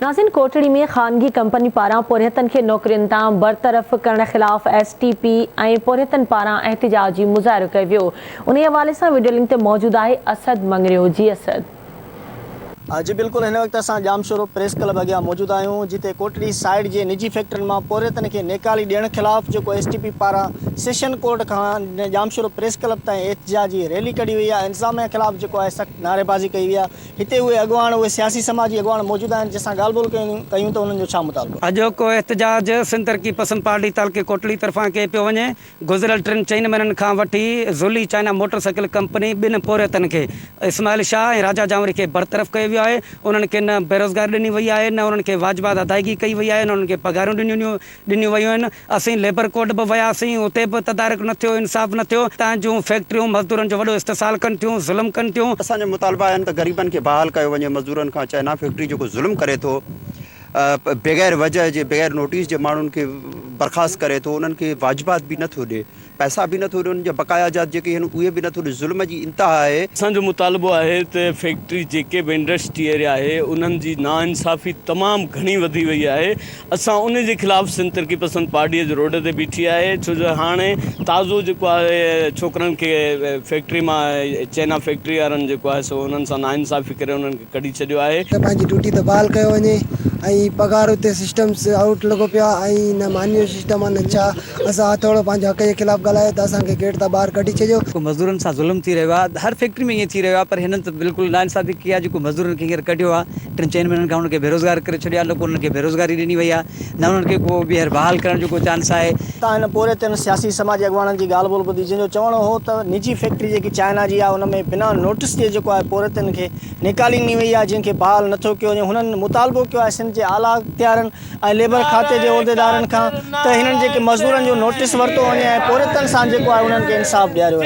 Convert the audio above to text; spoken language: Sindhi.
ناظرين ڪوٽڙي ۾ خانگي ڪمپني پاران پورهيتن کي نوڪرين تان برطرف ڪرڻ خلاف ايس ٽي پي ۽ پورهيتن پاران احتجاجي مظاهرو ڪيو ويو انهي حوالي سان وڊيو لنڪ تي موجود آهي اسد مڱريو جي اسد. جي بلڪل هن وقت اسان ڄامشورو پريس ڪلب اڳيان موجود آهيون جتي ڪوٽڙي سائيڊ جي نجي فيڪٽرين مان پورهيتن کي نيڪالي ڏيڻ خلاف جيڪو ايس ٽي پي پاران سيشن ڪورٽ کان ڄامشورو پريس ڪلب تائين احتجاجي ريلي ڪڍي وئي آهي انتظاميا خلاف جيڪو آهي سخت نعريبازي ڪئي وئي آهي هتي اهي اڳواڻ، اهي سياسي سماجي اڳواڻ موجود آهن، جن سان ڳالهه ٻولهه ڪيون ته انهن جو ڇا مطالبو آهي. اڄوڪو احتجاج سنڌ ترقي پسند پارٽي تعلقي ڪوٽڙي طرفان ڪيو پيو وڃي. گذريل ٽن چئن مهينن کان وٺي ذلي چائنا موٽر سائيڪل ڪمپني ٻن پورهيتن کي اسماعيل شاهه ۽ راجا جانوري کي برطرف ڪيو ويو آهي. انهن کي نه بيروزگاري ڏني وئي آهي نه انهن کي واجبات ادائيگي ڪئي وئي آهي نه انهن کي پگهارون ڏنيون ڏنيون ويون آهن، اسين ليبر ڪورٽ به وياسين، اتي به تدارڪ نه ٿيو، انصاف نه ٿيو، تان جون فيڪٽريون مزدورن جو وڏو استحصال ڪن ٿيون، ظلم ڪن ٿيون. اسان جا مطالبا آهن ته غريبن کي بحال ڪيو وڃي، مزدورن کان چائنا فيڪٽري جيڪو ظلم ڪري ٿو، بغير وجهه جي بغير نوٽيس جي ماڻهن کي برخاست ڪري ٿو، انهن کي واجبات به نه ٿو ڏي. پئسا به نٿو ڏي انهن جا بقايا جات جيڪي آهن اهي به نٿو ڏي ظلم جي انتها آهي. اسان جو مطالبو آهي ته فيڪٽري جيڪي به انڊسٽري ايريا آهي انهن جي ناانصافي تمام گهڻي وڌي وئي آهي اسان ان جي خلاف سنڌ ترقي پسند پارٽي اڄ روڊ تي بيٺي آهي ڇو جو هاڻي تازو جيڪو آهي ڇوڪرن کي فيڪٽري مان چينا فيڪٽري وارن جيڪو آهي سو انهن سان ناانصافي ڪري انهن کي ڪڍي ڇڏيو آهي. ته پنهنجي ڊيوٽي ته بحال ڪيو وڃي ۽ پگهار اتي سسٽم آئوٽ لڳو پيو آهي ۽ نه ماني جو سسٽم آهي نه ڇا اسان هٿوڙو پنهنجو حق جي خلاف ڳالهايو ته اسان کي گيٽ تان ٻاهر ڪڍي ڇڏيو. جيڪو مزدورن سان ظلم ٿي رهيو آهي هر فيڪٽري ۾ ائين ٿي رهيو آهي پر هنن ته بلڪل ناانصافي ڪئي آهي جيڪو مزدورن کي هينئر ڪڍيو آهي ٽن چئن مهينن کان انهن کي بيروزگار ڪري ڇڏيو آهي نه ڪو انهن کي بيروزگاري ڏني وئي آهي نه انهن کي ڪو ٻيهر بحال ڪرڻ جو ڪو چانس آهي. تان هن پورهيتن سياسي سماجي اڳواڻن جي ڳالهه ٻولهه ٻڌي جن جو چوڻ هو ته نجي فيڪٽري جيڪي چائنا جي آهي ان ۾ بنا نوٽس جي جيڪو آهي پورهيتن کي نيڪالي ڏني وئي آهي جنهن کي بحال نٿو ڪيو وڃي هنن مطالبو ڪيو آهي سنڌ جي اعليٰ اختيارن ۽ ليبر کاتي جي عهديدارن کان ته هنن جيڪي مزدورن جو نوٽيس ورتو وڃي ۽ پورهيتن سان جيڪو آهي انهن کي انصاف ڏياريو وڃي.